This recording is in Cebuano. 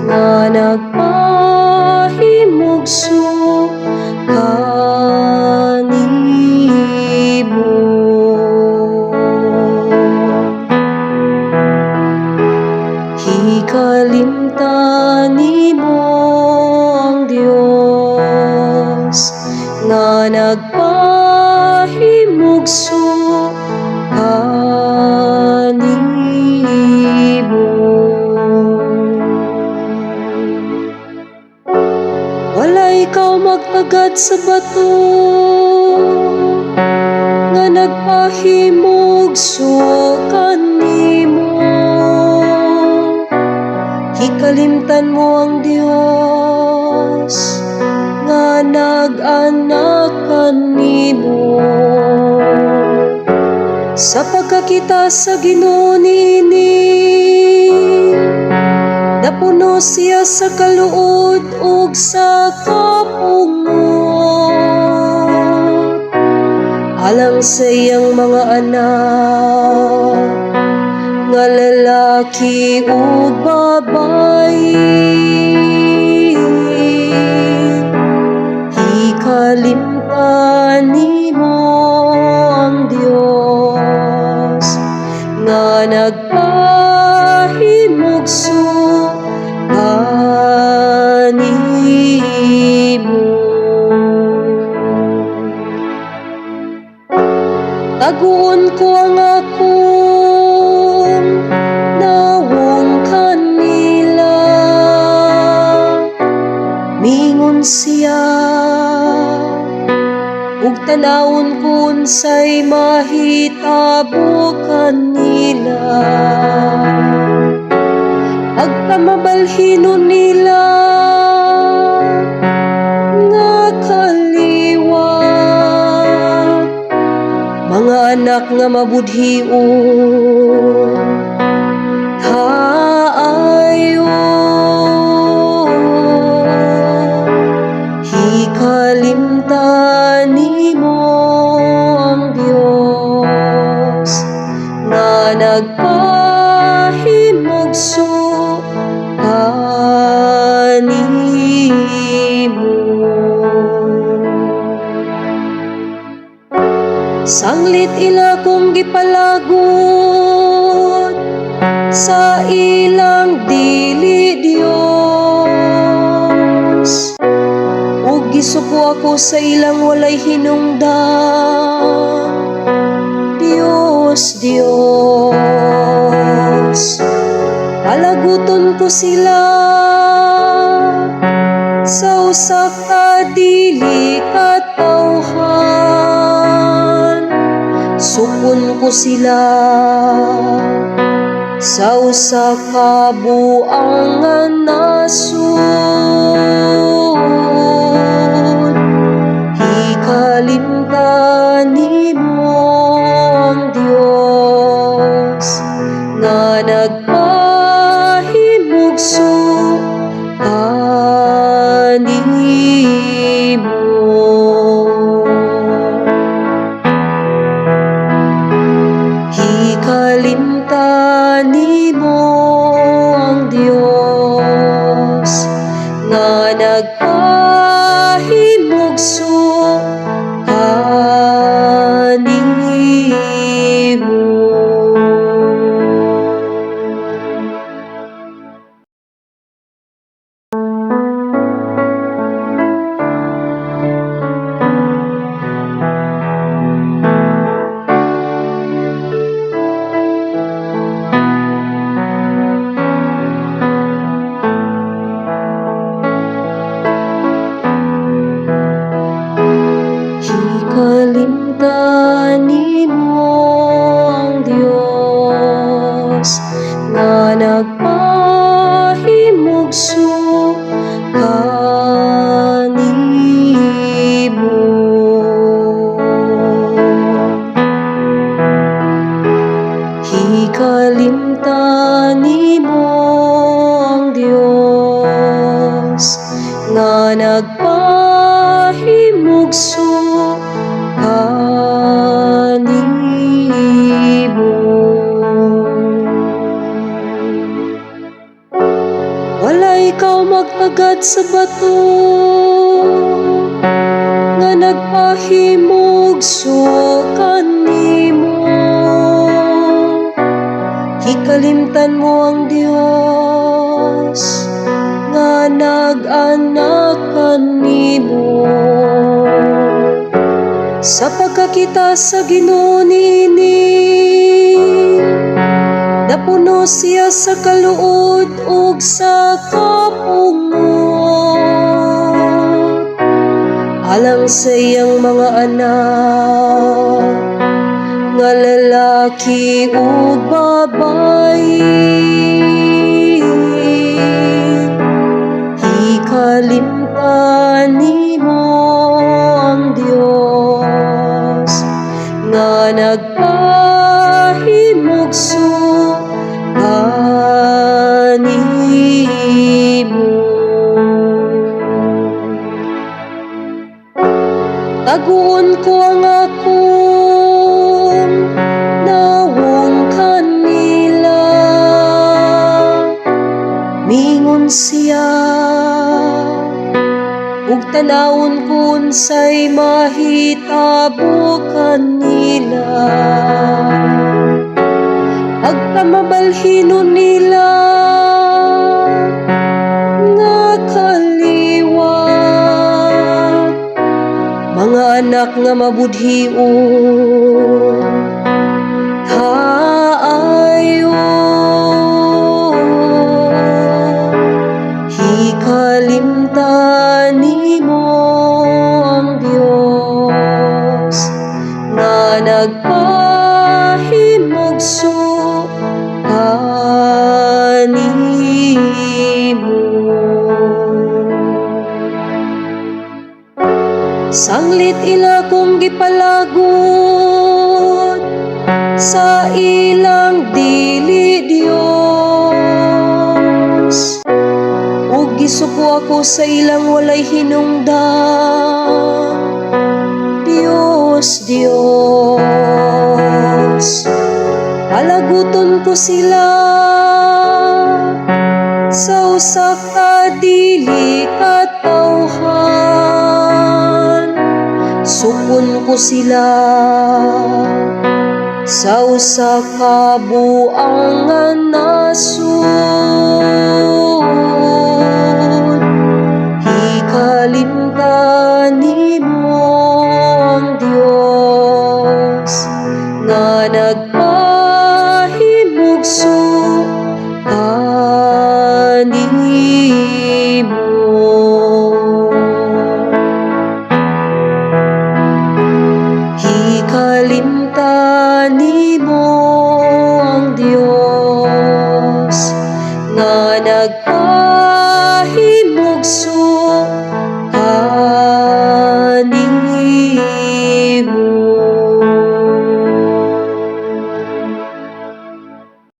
nga nagpahimugso kanimo. Hikalimtan nimo ang Dios nga nagpahimugso kanimo. Wala ikaw magtagad sa bato nga nagpahimugso kanimo. Hikalimtan mo ang Dios nga nag-anak kanimo. Sa pagkakita sa Ginoo niini, napuno siya sa kaluod ug sa kapungot alang sa iyang mga anak nga lalaki ug babayi. Hikalimtan nimo ang Dios nga nagpahimugso kanimo. Taguon ko ang akong nawong kanila, mingon siya, ug tanawon ko unsay mahitabo kanila. Pagpamabalhinon nila nga kaliwat, mga anak nga mabudhion kaayo. Hikalimtan nimo ang Dios nga nagpahimugso kanimo. Sanglit ila kong gipalagot sa ilang dili Dios ug gisuko ako sa ilang walay hinungdan. Dios, Dios, palaguton ko sila sa usa ka dili katawhan. Sukon ko sila sa usa ka buang nga nasod. Hikalimtan nimo ang Dios nga nagpahimugso kanimo. Hikalimtan nimo ang Dios nga nagpahimugso kanimo. Hikalimtan nimo ang Dios nga nagpahimugso kanimo. Hikalimtan nimo ang Dios nga nagpahimugso kanimo. Wala ikaw magtagad sa bato nga nagpahimugso kanimo. Hikalimtan mo ang Dios nga nag-anak kanimo. Sa pagkakita sa Ginoo niini, napuno siya sa kaluod ug sa kapungot alang sa iyang mga anak nga lalaki ug babayi. Hikalimtan nimo ang Dios nga nagpahimugso kanimo. Taguon ko ang akong nawong kanila, mingon siya, ug tan-awon ko unsay mahitabo kanila. Pagkamabalhinon nila nga kaliwat, mga anak nga mabudhion kaayo. Hikalimtan nimo ang Dios nga nagpahimugso kanimo. Sanglit ila kong gipalagot sa ilang dili Dios ug gisuko ako sa ilang walay hinungdan. Dios, Dios, palaguton ko sila sa usa ka dili katawhan. Sukon ko sila sa usa ka buang nga nasod. Hikalimtan nimo ang Dios nga nagpahimugso kanimo. Hikalimtan nimo ang Dios nga nagpahimugso